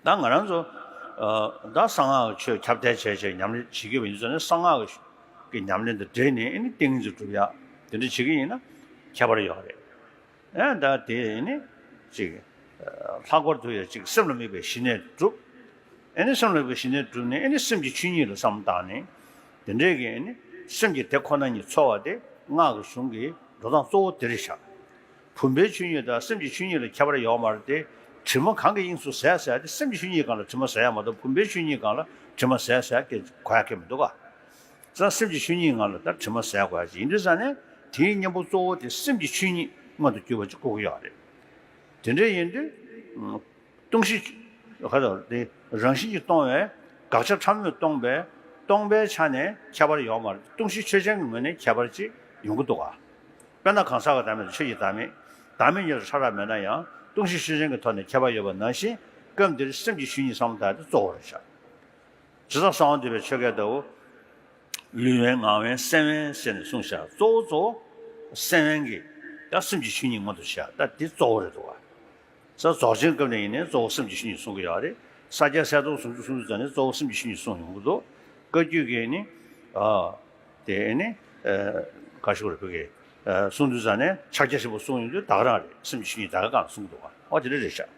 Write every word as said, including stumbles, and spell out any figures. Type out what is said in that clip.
ད་ང་རང་ཚོ་ཨ་ད་གསང་སྔགས་ཀྱི་ཆོས་ཁྱབ་གདལ་བྱས་བྱས་ཉམས་ལེན་བྱེད་ཀྱི་ཡོད་པ་ཡིན་ཙང་ནས། གསང་སྔགས་ཀྱི་ཉམས་ལེན་དང་འབྲེལ་ནས་ཨ་ནི་ཏིང་ངེ་འཛིན་སྒྲུབ་ཡག་དེ་འདྲ་བྱེད་ཀྱི་ཡིན་ན་ཁྱད་པར་ཡོད་རེད། ཨ་ད་དེ་ཨ་ནི་ཅིག་ལྷག་པར་དུ་ཡང་ཅིག་སེམས་ལ་དམིགས་པའི་ཞི་གནས་སྒྲུབ། ཨ་ནི་སེམས་ལ་དམིགས་པའི་ཞི་གནས་སྒྲུབ་ནས་ཨ་ནི་སེམས་ཀྱི་ཆོས་ཉིད་ལ་བསམ་བློ་བཏང་ནས། དེ་འདྲའི་གི་ཨ་ནི་སེམས་ཀྱི་དེ་ཁོ་ན་ཉིད་ཚོར་བ་དེ་སྔགས་ཀྱི་གཞུང་གི་འགྲོ་སྟངས་གཙོ་བོ་དེ་རེད་ཤག་བུམ་པའི་ཆོས་ཉིད་དང་སེམས་ཀྱི་ཆོས་ཉིད་ལ་ཁྱད་པར་ཡོད་མ་རེད་དེ། དྲི་མ་གང་གི་དབྱིངས་སུ་ཟད་ཟེར་ཏེ། སེམས་ཀྱི་ཆོས་ཉིད་སྒང་ལ་དྲི་མ་ཟད་ཡ་མ་གཏོགས་བུམ་པའི་ཆོས་ཉིད་སྒང་ལ་དྲི་མ་ཟད་ཟེར་གྱི་གོ་ཡ་གི་མི་འདུག་ག་ཙང་སེམས་ཀྱི་ཆོས་ཉིད་སྒང་ལ་ད་དྲི་མ་ཟད་དགོས་ཡ་ཅིག་ཡིན་དུས་ཙང་ནས། དེའི་གཉེན་པོ་གཙོ་བོ་དེ་སེམས་ཀྱི་ཆོས་ཉིད་མངོན་དུ་གྱུར་པ་ཅིག་དགོས་ཀྱི་ཡོད་རེད། དེ་འདྲ་ཡིན་དུས། ལྟུང་བཤགས་ག་ད་དེ་རང་བཞིན་གྱིས་སྟོང་བས། དགག་བྱ་ཕྲ་མོས་སྟོང་པས། སྟོང་པའི་ཆ་ནས་ཁྱད་པར་ཡོད་མ་རེད། ལྟུང་བཤགས་ཆོས་ཅན་གྱི་ངོས་ནས་ཁྱད་པར་ཅིག་ཡོང་གི་འདུག་ག་དཔེར་ན་གང་ཟག་གི་བདག་མེད་དང་ཆོས་ཀྱི་བདག་མེད། བདག་མེད་གཉིས་ལ་ཕྲ་རགས་མེད་ན་ཡང་ལྟུང་བཤགས་ཆོས་ཅན་གྱི་ཐོག་ནས་ཁྱད་པར་ཡོད་པ་ནང་བཞིན། སྐབས་འདིར་སེམས་ཀྱི་ཆོས་ཉིད་བསམ་བློ་བཏང་དེ་གཙོ་བོ་རེད་ཤག་བྱས་ཙང་གསང་བ་འདུས་པའི་ཆོ་ག་ལྟ་བུ། ལུས་དབེན་ངག་དབེན་སེམས་དབེན་ཟེར་ནས་གསུངས་ཤག་གཙོ་བོ་གཙོ་བོ་སེམས་དབེན་གྱི་ད་སེམས་ཀྱི་ཆོས་ཉིད་མངོན་དུ་བྱེད་ཡ་ད་འདི་གཙོ་བོ་རེད་འདུག་ག་ས་རྫོགས་ཆེན་སྐབས་ནས་ཡིན་ནའི་གཙོ་བོ་སེམས་ཀྱི་ཆོས་ཉིད་གསུང་གི་ཡོད་རེད། ས་སྐྱ་གསལ་སྟོང་ཟུང་འཇུག་གསུང་དུས་ཙང་ནས་གཙོ་བོ་སེམས་ཀྱི་ཆོས་ཉིད་གསུང་ཡོང་གི་འདུག་བཀའ་བརྒྱུད་ཀྱི་ནི། ཨ། དེ་ནི། ཨ། ག་ཞུ་རེད་བོད་ཀྱི། ཨ། གསུང་དུས་ཙང་ནས་ཕྱག་རྒྱ་ཆེན་པོ་གསུང་ཡོང་དུས་ད་ག་རང་རེད། སེམས་ཀྱི་ཆོས་ཉིད་ད་ག་གང་གསུང་གི་འདུག་ག་ཨོ་དེ་འདྲ་རེད་ཤག